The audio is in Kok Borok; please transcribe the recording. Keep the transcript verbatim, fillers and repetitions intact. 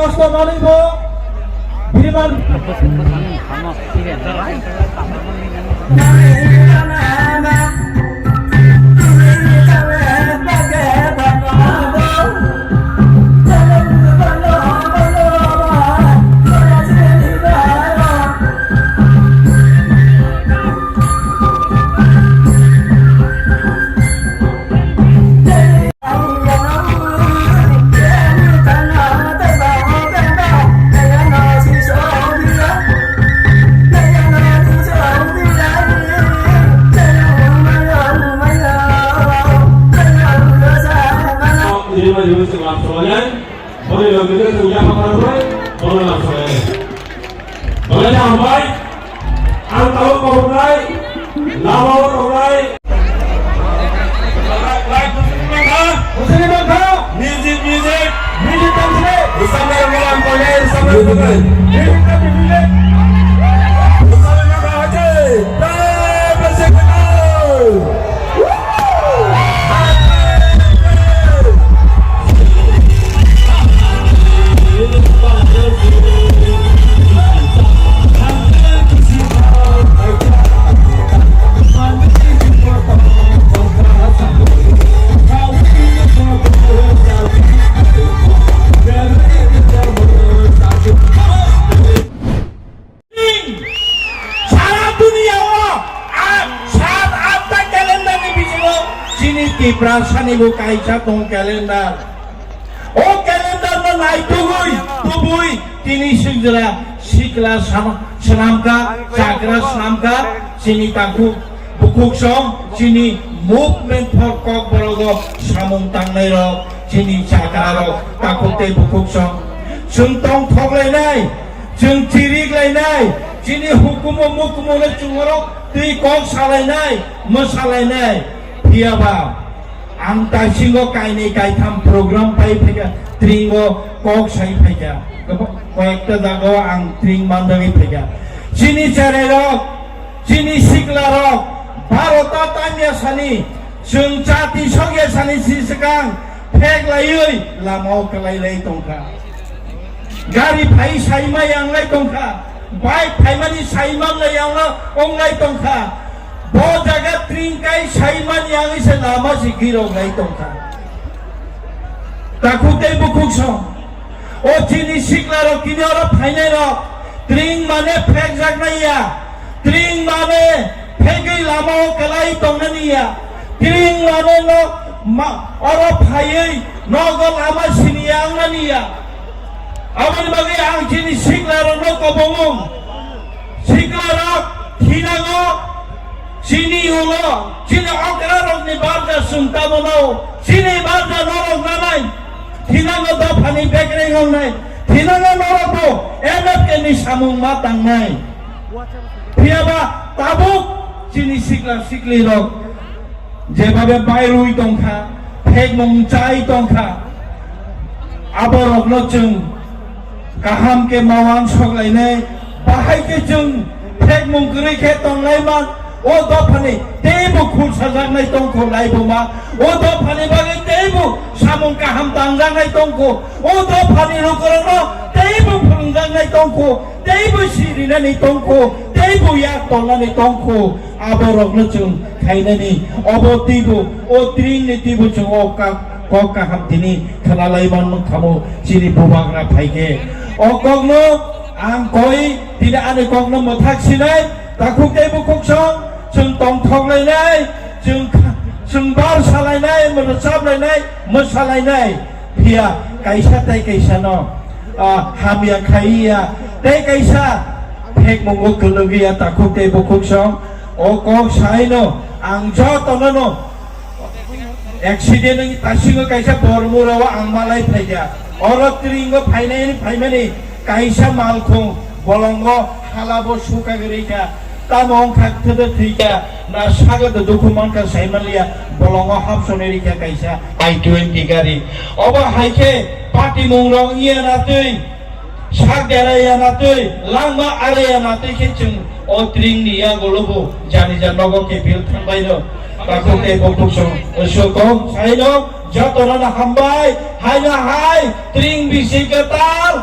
Kosto manwi bo biriman. Ini mah dulu sekolah sekolahnya, boleh lo gitu tuh ya apa apa, boleh langsung aja. Boleh ya, Om Bai? Ang tahu kau Bai, lama kau Bai. Music, music. Music, music. Sampai bilang kau ya, sampai bilang. Music, music. Sampai bilang aja. Sampai bilang. Sara duniya o, a, sat atta calendar ni bisingo chini Tiprasa ni bo kaisa tong calendar. O calendar no naitugwi tubui tini swngjra sikla sama, swnamkha, chakra swnamkha, chini takhuk bukhuk song, chini movement for Kokborok o samung tangnai rok, chini chakra rok, takhuk tei bukhuk song. Chwng tong thok lainai. Chwng chirik lainai, chini hukumu mukumu no chwng oro twi kok salainai, mwsalainai. Phiya ba ang taisingo kainwi kaitham program pai phaikha, tringo kok sai phaikha. Koyekta jagao ang tring manjagwi phaikha. Chini cherai rok, chini sikla rok, baro ta tamya sani, chwng chati sokya sani si swkang phek laiwi lamao kwlai lai tongkha. Gari phai saima yanglai tongkha, bike phaimani saima yanglai onglai tongkha. Bo jaga tringkai saimani yangwi se lama si giroglai tongkha. Takhuk tei bukhuk song. O chini sikla rok tini oro phainai rok tring mane phekjaknai ya. Tring mane phegwi lamao kwlai tongnani ya. Tring mane no ma-, oro phaiwi nogo lama siniya wngnani ya. Aboni bagwi ang chini sikla rokno kobongo. Sikla rok thinango chini ulo chini okra rokni barja sungta bono chini barja norok nanai. Thinango dophani bekreng wngnai. Thinango norokbo M F K ni samung ma tangnai. Phiyaba tabuk chini sikla sikli rok jebabe bairwi tongkha, phekmung chai tongkha, aborokno chwng kaham khe mawang sok lainai, bahai khe chwng phekmung kwrwi khe tonglai man, o dophani teibo khulsajaknai tongkho laibuma, o dophani bagwi teibo samung kaham tangjaknai tongkho, o dophani lukurokno teibo phwrwngjaknai tongkho. Teibo sirinani tongkho, teibo yak tolnani tongkho, aborokno chwng khainani, obo teibo, o tringni teibo chwng o ka-, kok kaham tini khwnalai manmwkha mo chini bubagra phaikhe. O kokno ang koi, tini ani kokno mwthak sinai, takhuk tei bukhuk song, chwng tongthok lainai, chwng kha-, chwng bar salainai, mwrwchap lainai, mwsalainai, phiya kaisa tei kaisano ah, hamya khaiya, tei kaisa phekmungo kwlwgwi ya takhuk tei bukhuk song, o kok saino ang jotono no accident ni tasingo kaisa bormura o ang malai phaikha, oro tringo phainai phaimani kaisa malkhung bolongo halabo suka gwi rikha. Tamo wngkha thwdw thwikha, na sagwdw dukhu mankha saimanliya, bolongo hapsonwi rikha kaisa I twenty gari. Obo hai khe patimungrok wngya na twi, sak deraya na twi, langma araya na twi khe chwng o tringni yagulobo jani ja nogo khe bil thangbaino. Takhuk tei bukhuk song, sokong saino, Jotono no hambai, haino hai, tring bisi kwtal,